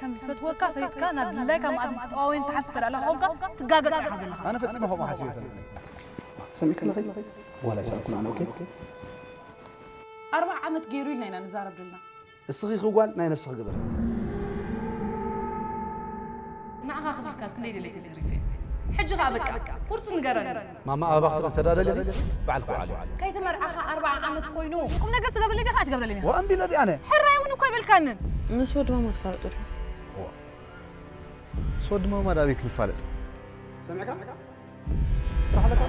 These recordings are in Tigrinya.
ከም ዝፈትወካ ፈሊጥካ ናብ ድላይካ መኣዝን ክትጠዋወየኒ ትሓስብ ተላላ ኾንካ ትጋገ ጥራሕ ኢኻ ዘለኻ። ኣነ ፈጺመ ከምኡ ሓሲበ ኣይፈልጥን። ሰሚዕክኒ ኸይ? ዋላ ይሰኣልኩ ንዓና፣ ኦኬ? ኣርብዓ ዓመት ገይሩ ኢልና ኢና ንዛረብ ደልና። እስኺ ኽጓል ናይ ነብስኺ ግበሪ። ንዓኻ ክብል ካብ ክንደይ ደለይቲ ተሪፈ። ሕጂ ኸኣ በቃ ቁርጺ ንገረኒ። ማማ ኣበባ ክትርኢ እንተ ደኣ ደሊኺ ባዕልኺ ውዓሊ። ከይተመርዓኻ ኣርብዓ ዓመት ኮይኑ። ቁም ነገር ትገብርለይ ዲኻ ኣይትገብረለይን ኢኻ? ወኣንቢለ ድኣ ኣነ። ሕራይ እውን እኮ ኣይበልካንን። ምስ ወዲ ማማ ትፋለጡ ዲኹም? እዋ። ምስ ወዲ ማማ ደኣ ኣበይ ክንፋለጥ? ሰሚዕካ? ስራሕ ኣለካ?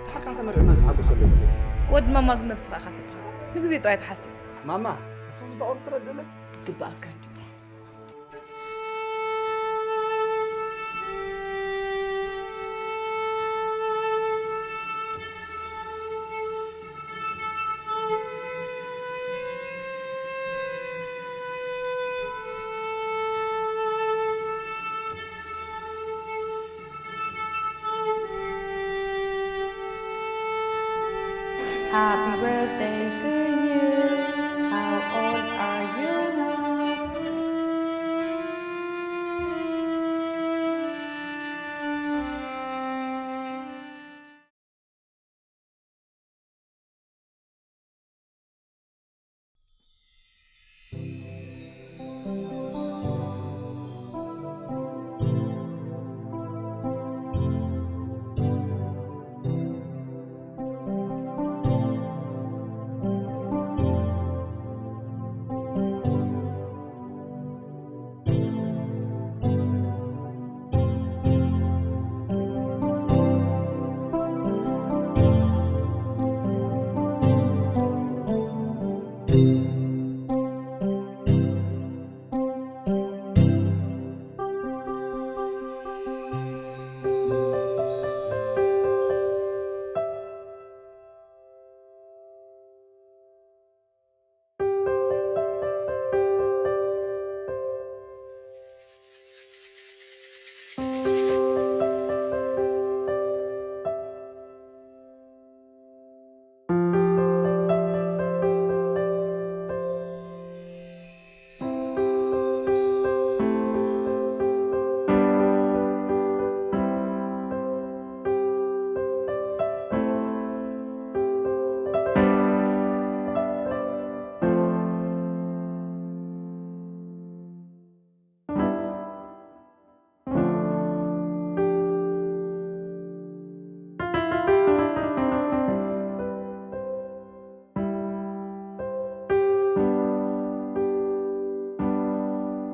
ድሓር ከኣ ተመርዒ መን ዝሓጎሰሉ ዘሎ? ወዲ ማማ ግን ነብስኻ ኢኻ ተትረኽቦ። ንግዜኡ ጥራይ ትሓስብ። ማማ፣ ንስኺ ጽባቐኡ ትረድእለ? ይግብኣካ እንድዩ። Happy birthday to you. How old are you now?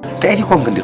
እንታይ ኢልኩም ክንዲ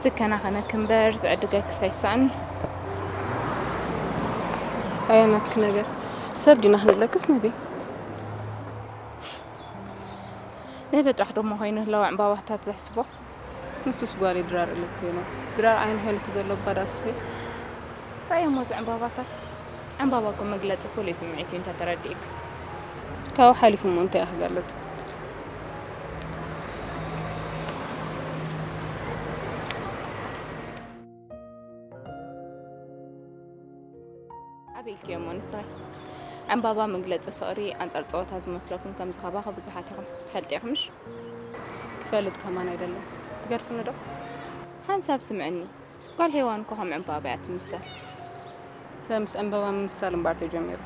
ዝከናኸነኪ እምበር ዝዕድገኪስ ኣይሳእን። ኣየ ናትኪ ነገር፣ ሰብ ዲና ክንብለክስ ነቢ? ነቢ ጥራሕ ደሞ ኮይኑ ህላወ ዕምባባታት ዘሕስቦ። ንሱስ ጓለይ ድራር እለት ኮይና። ድራር ዓይኑ ሄልኩ ዘሎ ባዳስኺ። ጥራይ እሞ እዚ ዕምባባታት። ዕምባባ እኮ መግለጺ ፍሉይ ስምዒት እዩ እንተተረዲእክስ። ካብኡ ሓሊፉ እሞ እንታይ ክገልጽ? ኣበይ ኢልክዮ እሞ ንስኺ? ዕምባባ መግለጺ ፍቕሪ ኣንጻር ጸወታ ዝመስለኩም ከም ዝኸባኸ ብዙሓት ኢኹም። ትፈልጢ ኢኹም ምሽ? ክፈልጥ ከማን ኣይደለም። ትገድፍኒ ዶ? ሓንሳብ ስምዕኒ። ጓል ሄዋን እኮ ከም ዕምባባ እያ ትምሰል። ሰብ ምስ ዕምባባ ምምሳል እምበር ተጀሚሩ።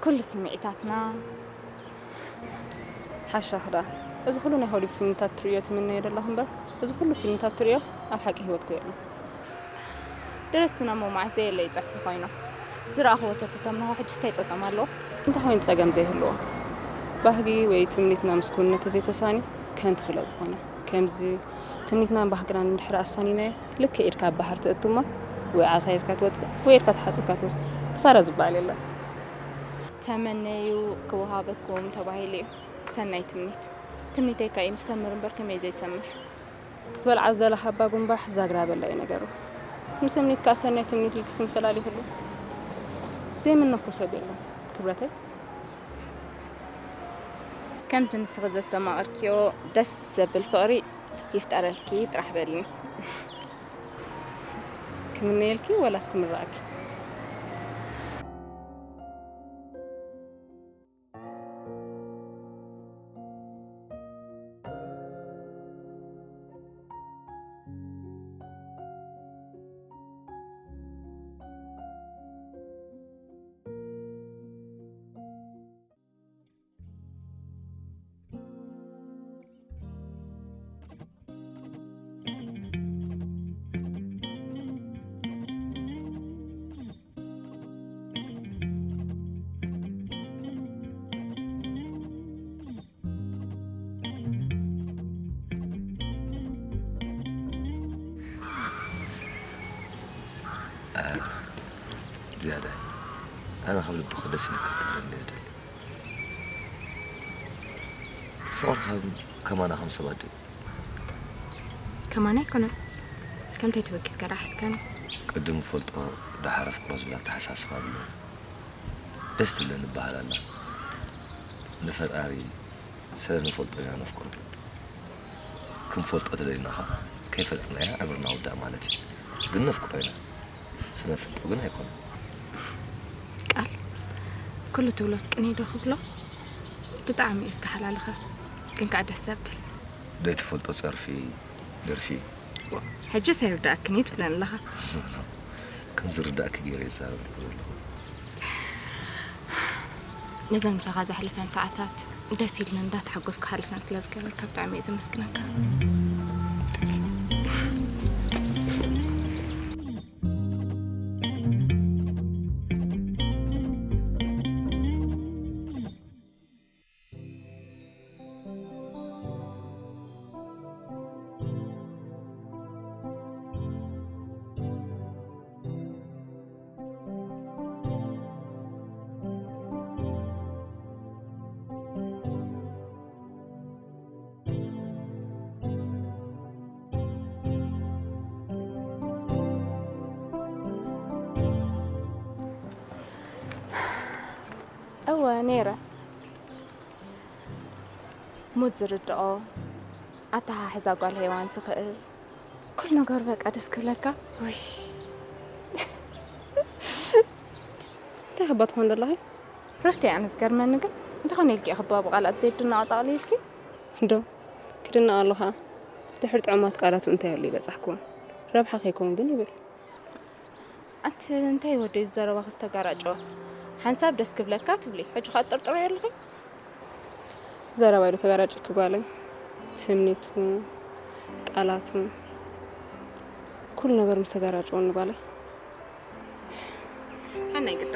ኩሉ ስምዒታትና። ሓሻኽ ደኣ። እዚ ኩሉ ናይ ሆሊውድ ፊልምታት ትርእዮ ትምነዮ ደለኽ እምበር፣ እዚ ኩሉ ፊልምታት ትርእዮ ኣብ ሓቂ ህይወት እኮ የለን። ደረስትና እሞ መዓስ ዘየለ ይጽሕፉ ኮይኖም። ዝረኣኽዎ ተተተምንኾ ሕጅስ እንታይ ጸገም ኣለዎ? እንታይ ኮይኑ ጸገም ዘይህልዎ? ባህጊ ወይ ትምኒትና ምስ ኩንነት ተዘይተሳንዩ ከንቱ ስለ ዝኾነ። ከምዚ ትምኒትናን ባህግናን እንድሕር ኣሳኒናዮ፣ ልክዕ ኢድካ ኣብ ባሕሪ ትእቱ እሞ ወይ ዓሳ ሒዝካ ትወጽእ ወይ ኢድካ ተሓጺብካ ትወጽእ። ክሳራ ዝበሃል የለን። ተመነዩ ክወሃበኩም ተባሂሉ እዩ። ሰናይ ትምኒት። ትምኒተይ ከኣ እዩ ዝሰምር እምበር ከመይ ዘይሰምር። ክትበልዓ ዝደለኻ እባ ጉንባሕ ዛግራ በላ እዩ ነገሩ። ምስ እምኒት ከኣ ሰናይ ትምኒት ኢልኪ ስም ፈላሊኽሉ። ዘይምነኮ ሰብ የለን ክብረተይ። ከምቲ ንስኺ ዘስተማቐርክዮ ደስ ዘብል ፍቕሪ ይፍጠረልኪ ጥራሕ በልኒ። ክምነየልኪ ወላስ ክምረኣኪ? ዝያዳ ኣነ ካብ ልብኺ ደስ ኢልካ ክትብለኒ እየ ደሊ። ፍቕሪ ካብ ከማና ከም ሰባት ድዩ? ከማና ኣይኮነን። ከምታይ ተበጊስካ ደኣ ሓትካኒ? ቅድም ፈልጦ ደሓር ኣፍቅሮ ዝብል ኣተሓሳስባ ኣሎ። ደስ ትብለኒ እበሃል ኣላ። ንፈጣሪ ስለ ንፈልጦ ኢና ነፍቅሮ። ክንፈልጦ ተደሊና ኸዓ ከይፈለጥናዮ ዕምርና ውዳእ ማለት እዩ። ግን ነፍቅሮ ኢና። ስለ ንፈልጦ ግን ኣይኮነን። ቃል ኩሉ ትብሎስ ቅኔ ዶ ክብሎ? ብጣዕሚ እዩ ዝተሓላልኸ። ግን ከኣ ደስ ዘብል። ዘይትፈልጦ ጸርፊ ደርፊ እዩ። ሕጅስ ኣይርድኣክን እዩ ትብለኒ ኣለኻ። ከም ዝርዳእኪ ገይረ ይዛረበልኪ ዘለኹ። ነዘን ምሳኻ ዘሕልፈን ሰዓታት ደስ ኢልኒ እንዳተሓጎስኩ ክሓልፈን ስለ ዝገበርካ ብጣዕሚ እየ ዘመስግነካ። እወ ነይረ። ሙድ ዝርድኦ፣ ኣተሓሕዛ ጓል ሄዋን ዝኽእል፣ ኩሉ ነገሩ በቃ ደስ ክብለካ። ውይ። እንታይ ክባ ትኾን ዘለኺ? ሩፍቲ ኣነ ዝገርመኒ ግን፣ እንተኾነ ኢልኪ ኢኺ ብባቡ ቃል ኣብ ዘይድነቕ ጠቕሊልኪ? እንዶ፣ ክድነቕ ኣለኻ። ድሕሪ ጥዑማት ቃላቱ እንታይ ኣሎ ይበጻሕክዎ? ረብሓ ከይከውን ግን ይብል። ኣንቲ እንታይ ወደይ ዘረባኺ ዝተጋራጨወ? ሓንሳብ ደስ ክብለካ ትብሊ፣ ሕጂ ኸኣ ትጥርጥርዮ ኣለኺ? ዘረባ ኢሉ ተጋራጨኪ ጓለይ? ትምኒቱ፣ ቃላቱ፣ ኩሉ ነገር ምስ ተጋራጨወኒ ጓለይ። ሓናይ ግዳ።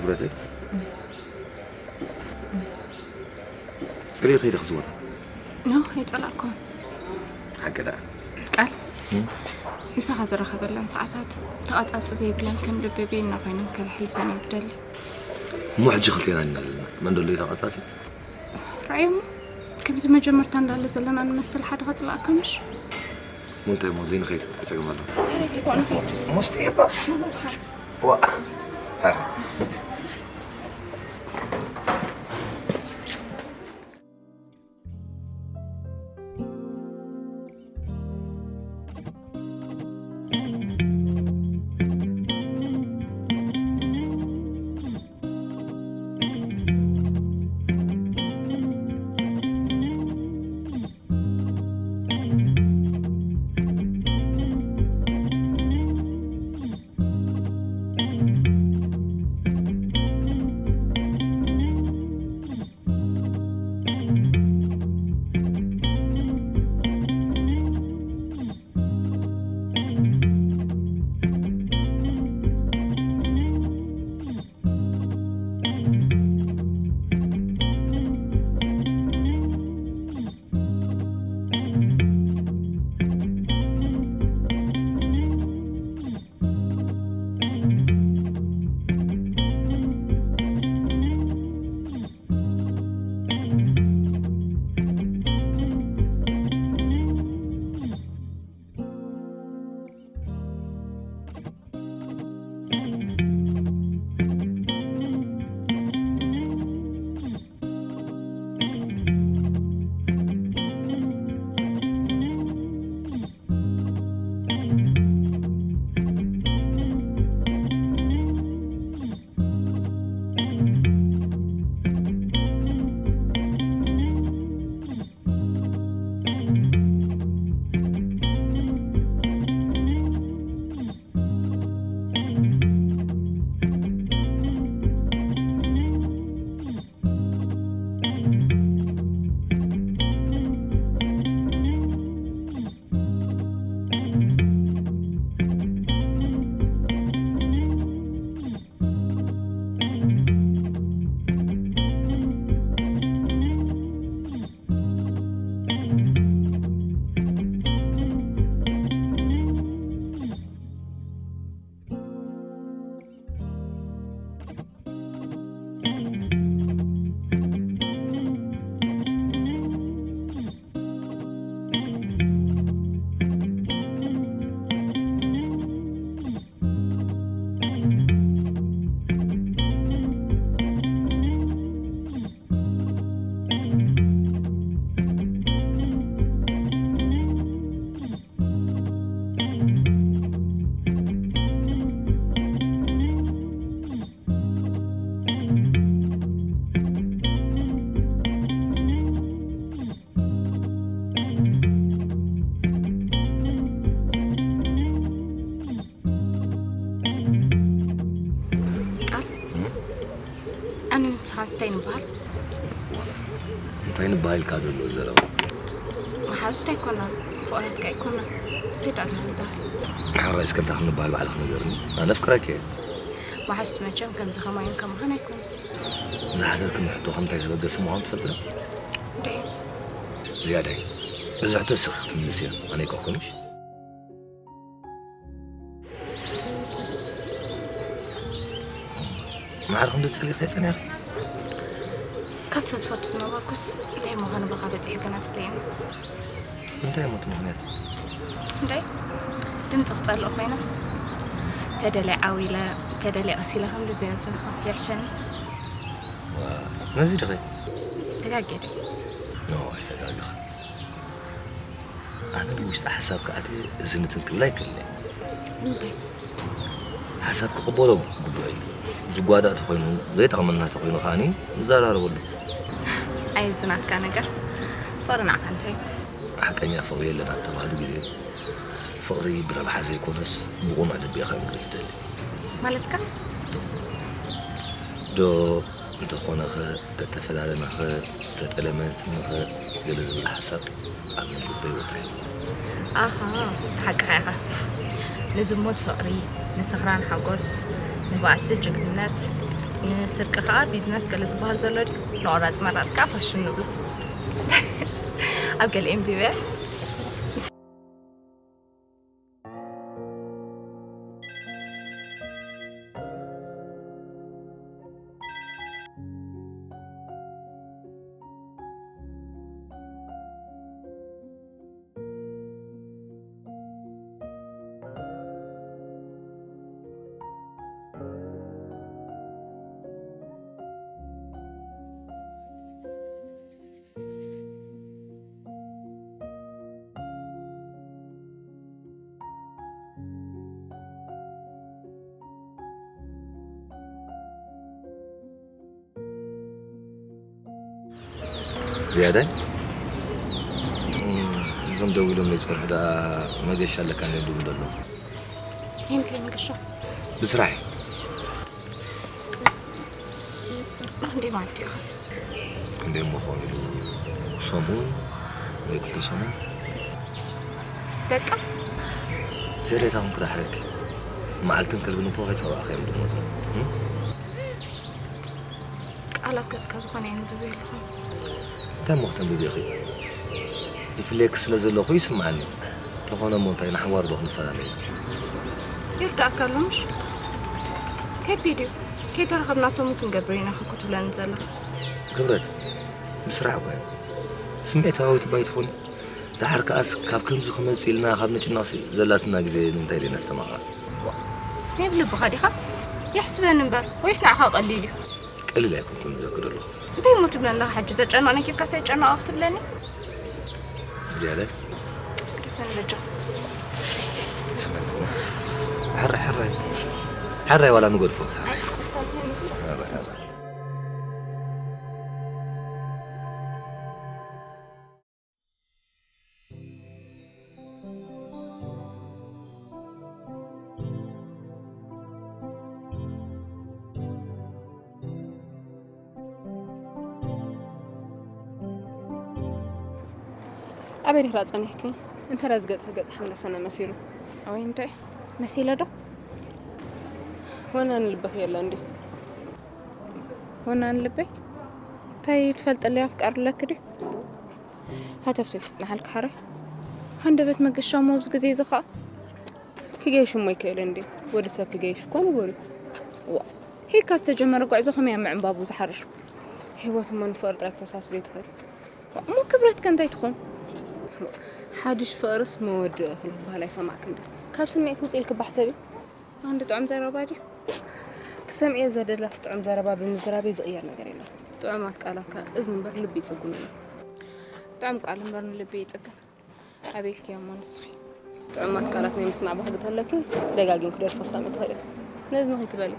ብረተይ? ጸሊእኺ ዲኺ እዚ ቦታ? ኖ፣ ኣይጸላእኩን። ሓቂ ደኣ? ቃል፣ እም? ምሳኻ ዝራኸበለን ሰዓታት ተቓጻጺ ዘይብለን ከም ልቢ ቤና ኮይነን ከሕልፈን እየ ዝደሊ። እሞ ሕጂ ክልቴና ኢና ዘለና። መን ደሎ እዩ ተቓጻጺ? ራእዮሞ፣ ከምዚ መጀመርታ እንዳለ ዘለና ንመስል ሓደ ከጽላእካ ምሽ? እሞ እንታይ እሞ ዘይንኸይድ? እንታይ ጸገም ኣሎ? ኧረ፣ ጽቡቕ ንኸይድ። ሞስጢ እባ። ዋ። ኧረ። ቃል፣ እም? ኣነ ንስኻስ እንታይ ንበሃል? እንታይ ንበሃል ኢልካ ዘሎ ዘረባ? መሓዙት ኣይኮናን፣ ፍቑራትካ ኣይኮናን። እንታይ ደኣ ንበሃል? ንሓራይ እስከ እንታይ ክንበሃል ባዕልኺ ንገርኒ። ኣነ ኣፍቅረኪ እየ። መሓዙት መቸም ከምዚ ከማይን ከማኻን ኣይኮኑን። ዝሓተትክኒ ሕቶ ከም እንታይ ዘበገሰ ምዃኑ ትፈልጢ ዶ? እንድዒ። ዝያዳይ፣ እዚ ሕቶ ንስኺ ክትምልስዮ፣ ኣነ ኣይኮንኩን ምሽ? ማዕረ ክንዲ ትጸልኢኺ ጸኒሕኺ? ከፍ ዝፈቱ ዝነበርኩስ እንታይ ምዃኑ ብኻ በጺሐ ገና ጽለየኒ። እንታይ እሞ እቲ ምኽንያት? እንታይ? ድምጺ ክጸልእ ኮይነ? ተደልየ ዓው ኢለ፣ ተደልየ ቀስ ኢለ ከም ልበይ ኣብዘንካ ይሕሸኒ። ዋ፣ ነዚ ዲኺ? ተጋግየ ድየ? ኖ፣ ኣይተጋግኻ። ኣነ ብውሽጢ ሓሳብ ክኣትየ እዚ ንትን ክብል ኣይክእልን እየ። ንምንታይ? ሓሳብ ክቕበሎ ግቡእ እዩ። ዝጓዳእ ተኾይኑ፣ ዘይጠቕመና ተኾይኑ ከኣኒ ንዘራረበሉ። ኣየ እዚ ናትካ ነገር። ፍቕሪ ንዓኻ እንታይ እዩ? ሓቀኛ ፍቕሪ የለን ኣብ ተባህሉ ግዜ፣ ፍቕሪ ብረብሓ ዘይኮነስ ብቕኑዕ ልቢ ኢኻ ምግሪ ዝደሊ። ማለትካ? ዶ እንተኾነኸ፣ ተተፈላለናኸ፣ ተጠለመትንኸ ገለ ዝብል ሓሳብ ኣብ ልበይ ቦታ የብሉን። ኣሃ፣ ሓቅኻ ኢኻ። ንዝሙት ፍቕሪ፣ ንስኽራን ሓጎስ፣ ንባእሲ ጅግንነት፣ ንስርቂ ከዓ ቢዝነስ ገለ ዝበሃል ዘሎ ድዩ? ንቆራፅ መራፅ ከዓ ፋሽን ንብሎ። ኣብ ገለ ኤምቢበ። ዝያዳይ እዞም ደው ኢሎም ዘይፀንሑ ደኣ መገሻ ኣለካ እንደ ድም ደሎ። ይምከን ገሾ። ብስራሕ እንዴ ማለት እዩ። እንዴ መኾን ኢሉ ሰሙን ወይ ክልተ ሰሙን በቃ። ዘሬታ ኹን ክዳሕረኪ መዓልትን ከልብን እኮ ከይፀዋዕካ እዮም ድሞት። ቃላት ገጽካ ዝኾነ የንብብ የለኹም። እንታይ እሞ ክተንብብ ኢኺ? ይፍለየኪ ስለ ዘለኹ ይስምዓኒ። ተኾነ እሞ እንታይ ንሓዋር ዶ ክንፈላለ ኢና? ይርዳእካ ኣሎ ምሽ? ከቢድ እዩ። ከይተራኸብና ሰሙን ክንገብር ኢና እኮ ትብለኒ ዘለኻ። ክብረት፣ ብስራሕ እኮ እዩ። ስምዒታዊት እባ ኣይትኹን። ደሓር ከኣስ ካብ ከምዚ ክመጽእ ኢልና ካብ ምጭናቕሲ ዘላትና ግዜ ንምንታይ ደይነስተማቕራ? ዋ፣ ናይ ብልብኻ ዲኻ? የሕስበኒ እምበር፣ ወይስ ንዓኻ ቀሊል እዩ? ቀሊል ኣይኮንኩን ዘክር ኣለኹ። እንታይ እሞ ትብለኒ ኣለኻ ሕጂ? ዘጨንቕ ነጊርካስ ኣይጨነቐ ክትብለኒ? ዝያዳ? ግደፈኒ በጃ። ስመን፣ ሕራይ፣ ሕራይ። ሕራይ ዋላ ንገድፎ። ሕራይ፣ ሕራይ። ኣበይ ዲኻ ጸኒሕኪ? እንተ ረዚ ገጽኪ ገጽ ሓምለሰነ መሲሉ። ወይ እንታይ መሲለ ዶ? ወናኒ ልብኺ የለ እንዲ። ወናኒ ልበይ? እንታይ ትፈልጥለይ ኣፍቃሪ ኣለኪ ድዩ? ሃተፍተፍ ይጽንሓልካ ሓራይ። ሃንደበት መገሻ እሞ ኣብዚ ግዜ እዚ ኸኣ ክገይሽ እሞ ይክእል እንዴ? ወዲ ሰብ ክገይሽ እኮ ንቡር እዩ። ዋ፣ ሄካ ዝተጀመረ ጉዕዞ ከመይ ኣብ ምዕንባቡ ዝሓርር? ህይወት እሞ ንፍቕሪ ጥራይ ክተሳሲ ዘይትኽእል። ዋ፣ እሞ ክብረት ከ እንታይ ትኾን? ሓድሽ ፍቕርስ መወድእ ክልበሃል ኣይሰማዕክን ዶ? ካብ ስምዒት ውፅእ ኢልኪ ባሕሰቢ። ኣንድ ጥዑም ዘረባ ድዩ? ክሰምዕዮ ዘደለኺ ጥዑም ዘረባ ብምዝራበይ ዝቕየር ነገር የለን። ጥዑማት ቃላት ከኣ እዝኒ እምበር ልቢ ይጽግኑ እዮም። ጥዑም ቃል እምበር ንልቢ ይጽግን። ኣቤልኪ እሞ ንስኺ። ጥዑማት ቃላት ናይ ምስማዕ ባህጊ ተለኪ ደጋጊምኪ ደርፊ ክሰምዒ ትኽእሊ። ነዚ ንኺ ትበሊ።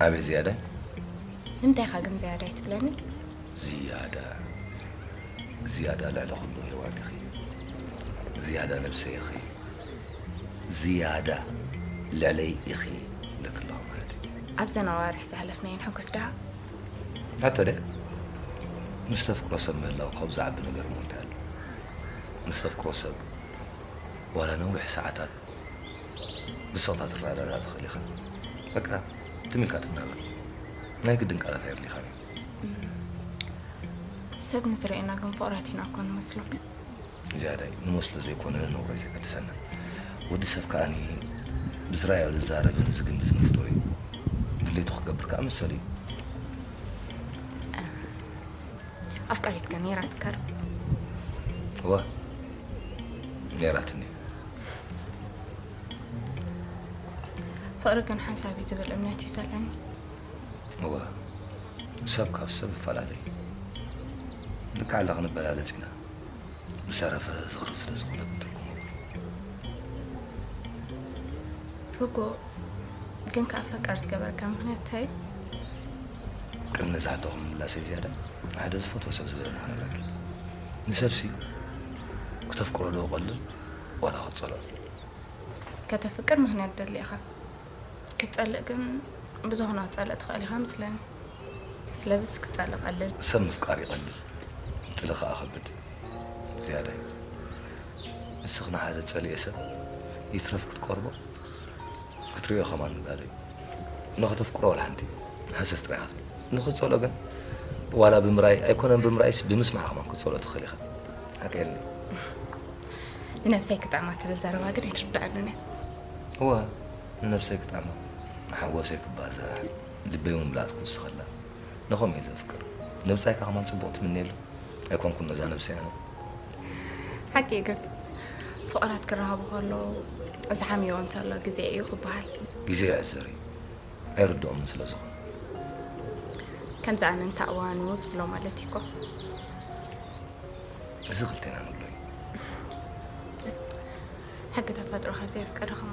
ኣቤት ዝያዳይ? ንምንታይ ኢኻ ግን ዝያዳይ ትብለኒ? ዝያዳ ዝያዳ ልዕሊ ኩሉ ሄዋን ኢኺ። ዝያዳ ነብሰይ ኢኺ። ዝያዳ ልዕለይ ኢኺ። ለክለኹ ማለት እዩ። ኣብዘን ኣዋርሕ ዝሓለፍናየን ሕጉስ ድኻ? ኣቶ ደ ምስ ተፍቅሮ ሰብ ምህላው ካብኡ ዝዓቢ ነገር እሞ እንታይ ኣሎ? ምስ ተፍቅሮ ሰብ ዋላ ነዊሕ ሰዓታት ብስቕታ ትረዳዳ ትኽእል ኢኻ። በቃ ትም ኢልካ ትናበር። ናይ ግድን ቃላት ኣየድልይካን እዩ። ሰብ ንዝርእየና ግን ፍቕራቲና እኮ ንመስሎ። ዝያዳይ ንመስሎ ዘይኮነ ነውሪ ዘገድሰና። ወዲ ሰብ ከኣኒ ብዝራእዮ ዝዛረብን ዝግምትን ፍጡር እዩ። ድሌቱ ክገብር ከኣ መሰሉ እዩ። ኣፍቃሪትካ ነይራትካ ዶ? እወ ነይራትኒ። ፍቕሪ ግን ሓንሳብ እዩ ዝብል እምነት እዩ ዘለኒ። እወ ሰብ ካብ ሰብ ይፈላለ እዩ። ልክዕ ኣላ ክንበላለጽ ኢና። ብዝተረፈ ዝኽሪ ስለ ዝኾነ ትርጉም ርጎ ግን ከኣ ፈቃር ዝገበረካ ምኽንያት እንታይ እዩ? ቅድሚ ነዚ ሕቶኹም ምላሰይ ዝያዳ ሓደ ዝፈትዎ ሰብ ዝበለኒ ክነግረኪ። ንሰብሲ ክተፍቅሮ ዶ ቀልል ዋላ ክትጸልኦ? ከተፍቅር ምኽንያት ደሊ ኢኻ። ክትጸልእ ግን ብዝኾነ ክትጸልእ ትኽእል ኢኻ ምስለኒ። ስለዚስ ክትጸልእ ቀልል። ሰብ ምፍቃር ይቐልል፣ ጥሊ ኸኣ ከብድ። ዝያዳይ ንስኽ ንሓደ ጸሊኤ ሰብ ይትረፍ ክትቀርቦ ክትሪኦ ከማን ንጋዶ እዩ። ንኸተፍቅሮ ዋላ ሓንቲ ሃሰስ ጥራይ ኢኻ ትብል። ንኽትጸልኦ ግን ዋላ ብምራይ ኣይኮነን ብምራይስ ብምስማዕ ከማን ክትጸልኦ ትኽእል ኢኻ። ሓቀየለይ። ንነብሰይ ክጥዕማ ትብል ዘረባ ግን ኣይትርድኣንን እያ። እወ ንነብሰይ ክጥዕማ ንሓጎሰይ ክባዛሕ ልበይ እውን ምላእት ክውስኸላ ንኸም እየ ዘፍቅር። ንብጻይካ ከማን ጽቡቕ ትምነየሉ ኣይኮንኩን ነዛ ነብሰይ ኣነ። ሓቂ ግን ፍቕራት ክረሃቡ ከለዉ ዝሓምዮ እንተሎ ግዜ እዩ ክበሃል። ግዜ ይዕዘር እዩ ኣይርድኦምን ስለ ዝኾነ። ከምዚ ኣነ እንተ እዋኑ ዝብሎ ማለት እዩ እኮ። እዚ ክልቴና ንብሎ እዩ። ሕጊ ተፈጥሮ ካብ ዘየፍቀዶ ከማ